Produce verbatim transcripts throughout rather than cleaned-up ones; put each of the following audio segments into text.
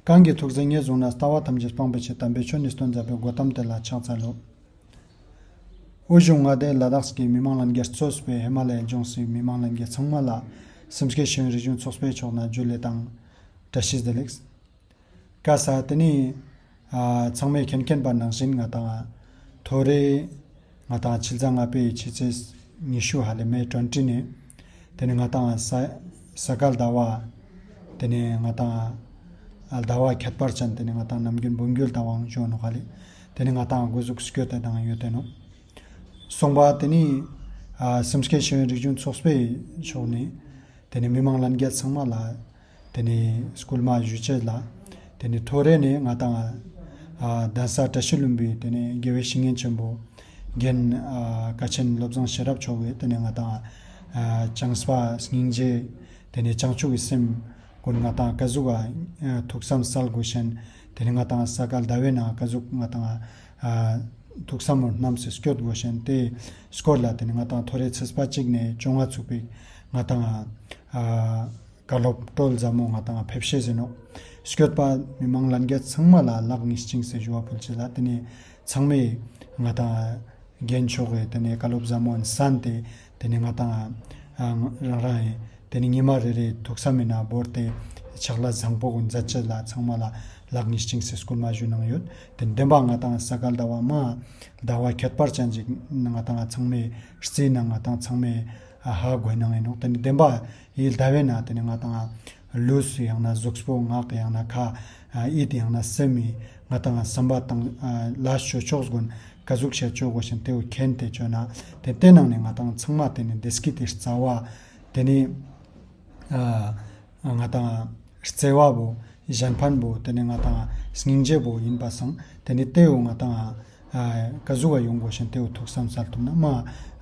གང་གིས་ཐུགས་བརྩེ་ཉེར་བཟུང་ནས། ལྟ་བ་ཐམས་ཅད་སྤང་བའི་ཕྱིར། དམ་པའི་ཆོས་ནི་སྟོན་མཛད་པའི། གོ་ཏམ་དེ་ལ་ཕྱག་འཚལ་ལོ། དབུས་གཞུང་མངའ་སྡེ་ལ་དྭགས་ཀྱི་མི་དམངས་ལྷན་རྒྱས་གཙོས་པའི་ཧི་མ་ལ་ཡའི་ལྗོངས་སུ་མི་དམངས་ལྷན་རྒྱས་ཚང་མ་ལ་སེམས་བསྐྱེད་ཤེས་ཡོན་རིག་གཞུང་ཚོགས་པའི་ཕྱོགས་ནས་ཇུ་ལེ་དང་བཀྲ་ཤིས་བདེ་ལེགས། ཀ་ས་དེ་ནི་ཨ་ཚང་མས་མཁྱེན་མཁྱེན་པ་ནང་བཞིན་ང་ཏང་ཐོ་རེ་ང་ཏང་ཕྱི་ཟླ་ལྔ་པའི་ཕྱི་ཚེས་ཉི་ཤུ་ཧ་ལེ་མེ་ཊོན་ཊི་ནེ་དེ་ནི་ང་ཏང་ས་ས་ག་ཟླ་བ་དེ་ནི་ང་ཏང་ཨ་ཟླ་བ་ཁྱད་པར་ཅན་དེ་ནི་ང་ཏང་ནམ་རྒྱུན་འབུམ་རྒྱུད་ཟླ་བའང་བྱོན་ནོག་ཧ་ལེ། དེ་ནི་ང་ཏང་འགོ་འཛུགས་སྐྱོད་དེ་དང་ཡོད་དེ་ནོག། སོང་པ་དེ་ནི་ཨ་སེམས་བསྐྱེད་ཤེས་ཡོན་རིག་གཞུང་ཚོགས་པའི་ཕྱོགས་ནས་དེ་ནི་མི་དམངས་ལྷན་རྒྱས་ཚང་མ་ལ་དེ་ནི་སྐུལ་མ་ཞུ་ཆེད་ལ་དེ་ནི་ཐོ་རེ་ནས་ང་ཏང་ཨ་གདན་ས་བཀྲ་ཤིས་ལྷུན་པོའི་དེ་ནི་དགེ་བའི་བཤེས་གཉེན་ཆེན་པོ་རྒན་ཨ་དཀའ་ཆེན་བློ་བཟང་ཤེས་རབ་མཆོག་གིས་དེ་ནི་ང་ཏང་ཨ་བྱམས་པ་སྙིང་རྗེ་དེ་ནི་བྱང་ཆུབ་ཀྱི་སེམས་ཀུན་ང་ཏང་ཀ་ཟུག་ག་ཐུགས་བསམ་སལ་དགོས་ཤེན། དེ་ནི་ང་ཏང་ས་ག་ཟླ་བའི་ནང་ཀ་ཟུག་ང་ཏང་ཨ་ཐུགས་བསམ་བསྣམས་སེ་སྐྱོད་དགོས་ཤེན། དེ་སྐོར་ལ་དེ་ནི་ང་ཏང་ཐོ་རེ་ཚེས་པ་གཅིག་ནས་བཅོ་ལྔ་ཚུགས་པའི་ང་ཏང་ཨ་བཀའ་སློབ་སྤྲོ་ཟབ་མོ་ང་ཏང་ཕེབས་ཤེས་ཟེར་ནོག། སྐྱོད་པ་མི་དམངས་ལྷན་རྒྱས་ཚང་མ་ལ་ལག་གཉིས་བཅིངས་སེ་ཞུ་བ་ཕུལ་ཆེད་ལ་དེ་ནི་ཚང་མས་ང་ཏང་རྒན་མཆོག་གི་དེ་ནི་བཀའ་སློབ་ཟབ་མོ་གསན་ཏེ་དེ་ནི་ང་ཏང་ཨ་རང་རང་ཡི་དེ་ནི་ཉི་མ་རེ་རེ་ཐུགས་བསམ་མི་ནང་བོར་ཏེ་ཕྱག་ལས་བཟང་པོ་ཀུན་མཛད་ཆེད་ལ་ཚང་མ་ལ་ལག་གཉིས་བཅིངས་སེ་སྐུལ་མ་ཞུ་གནང་ཡོད། དེ་ནི་བདེན་པ་ང་ཏང་ས་ག་ཟླ་བ་མ་ཟླ་བ་ཁྱད་པར་ཅན་ཅིག་ང་ཏང་ཚང་མས་རྩིས་ནང་ང་ཏང་ཚང་མས་ཧ་གོ་གནང་ཡིན་ནོག། དེ་ནི་བདེན་པ་ཡི་ཟླ་བའི་ནང་དེ་ནི་ང་ཏང་ལུས་ཡང་ན་གཟུགས་པོ་ངག་ཡང་ན་ཁ་ཨ་ཡིད་ཡང་ན་སེམས་ཡི་ང་ཏང་བསམ་པ་དང་ཨ་ལས་ཆོས་ཕྱོགས་ཀུན་ཀ་ཟུག་ཤེས་ཆོག་གོ་ཤེན། དེ་བོ་མཁྱེན་ཏེ་བཅོ་ན་དེ་དེ་ནང་ནས་ང་ཏང་ཚང་མ་དེ་ནི་བདེ་སྐྱིད་དེ་རྩ་བ་དེ་ནི་ཨ་ང་ཏང་བརྩེ་བ་བོ་གཞན་ཕན་བོ་དེ་ནི་ང་ཏང་སྙིང་རྗེ་བོ་ཡིན་པ་སང་དེ་ནི་དེ་བོ་ང་ཏང་ཨ་ཀ་ཟུག་ག་ཡོང་གོ་ཤེན། དེ་བོ་ཐུགས་བསམ་སལ་ཐུབ་ན་མ་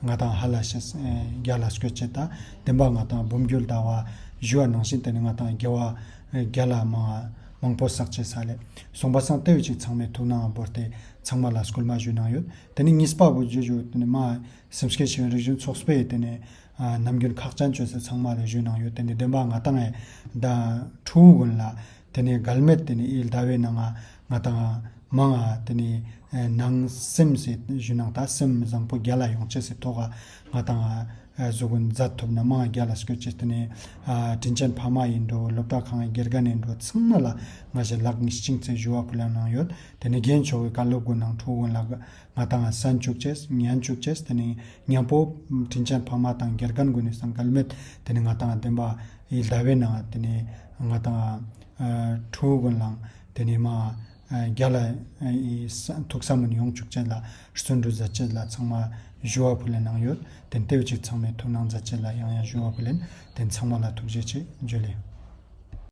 ང་ཏང་ཧ་ལ་ཤེས་རྒྱལ་ལ་སྐྱོད་ཆེད་ད་བདེན་པ་ང་ཏང་འབུམ་རྒྱུད་ཟླ་བ་ཞུ་བ་ནང་བཞིན་དེ་ནི་ང་ཏང་དགེ་བ་རྒྱལ་ལ་མང་མང་པོ་བསགས་ཆེད་ས་ལེ། སོང་པ་སང་དེ་བོ་ཅིག་ཚང་མས་ཐུགས་ནང་བོར་ཏེ་ཚང་མ་ལ་སྐུལ་མ་ཞུ་གནང་ཡོད། དེ་ནི་གཉིས་པ་བོ་ཞུ་ཞུ་དེ་ནི་མ་སེམས་བསྐྱེད་ཤེས་ཡོན་རིག་གཞུང་ཚོགས་པས་དེ་ནི་ཨ་ནམ་རྒྱུན་ཁག་ཅན་བཅོས་སེ་ཚང་མ་ལ་ཞུ་གནང་ཡོད། དེ་ནི་བདེན་པ་ང་ཏང་ཨེ་ད་ཕྲུ་གུ་ཀུན་ལ་དེ་ནི་གལ་མེད་དེ་ནི་ཨི་ཟླ་བའི་ནང་ང་ང་ཏང་མང་ང་དེ་ནི་ཨེ་ནང་སེམས་སི་ཞུ་ནང་ད་སེམས་བཟང་པོ་རྒྱལ་ལ་ཡོང་ཆེད་སི་ཐོག་ག་ང་ཏང་ཨ་གཟུགས་ཀུན་མཛད་ཐུབ་ན་མང་ང་རྒྱལ་ལ་སྐྱོད་ཆེད་དེ་ནི་ཨ་དྲིན་ཅན་ཕ་མ་ཡིན་འགྲོ་སློབ་གྲྭ་ཁང་དགེ་རྒན་ཡིན་འགྲོ་ཚང་མ་ལ་ང་ཞེ་ལག་གཉིས་བཅིངས་སེ་ཞུ་བ་ཕུལ་གནང་ཡོད། དེ་ནི་རྒན་མཆོག་གི་བཀའ་སློབ་ཀུན་ནང་ཕྲུ་གུ་ཀུན་ལ་ང་ཏང་གསན་བཅུག་ཅེས་ཉན་བཅུག་ཅེས་དེ་ནི་མཉམ་པོ་དྲིན་ཅན་ཕ་མ་དང་དགེ་རྒན་ཀུན་ནི་སང་གལ་མེད་དེ་ནི་ང་ཏང་བདེན་པ་ཨི་ཟླ་བའི་ནང་དེ་ནི་ང་ཏང་ཨ་ཕྲུ་གུ་ཀུན་ལའང་དེ་ནི་མ་ཨ་རྒྱལ་ལ་ཨི་ས་ཐུགས་བསམ་མི་ཡོང་བཅུག་ཅེས་ལ་བརྩོན་འགྲུས་མཛད་ཅེས་ལ་ཚང་མ་ཞུ་བ་ཕུལ་གནང་ཡོད། དེ་ནི་དེ་བོ་ཅིག་ཚང་མས་ཐུགས་སྣང་མཛད་ཅེས་ལ་ཡང་ཡང་ཞུ་བ་ཕུལ་ལེན། དེ་ནི་ཚང་མ་ལ་ཐུགས་རྗེ་ཆེ། ཇུ་ལེ།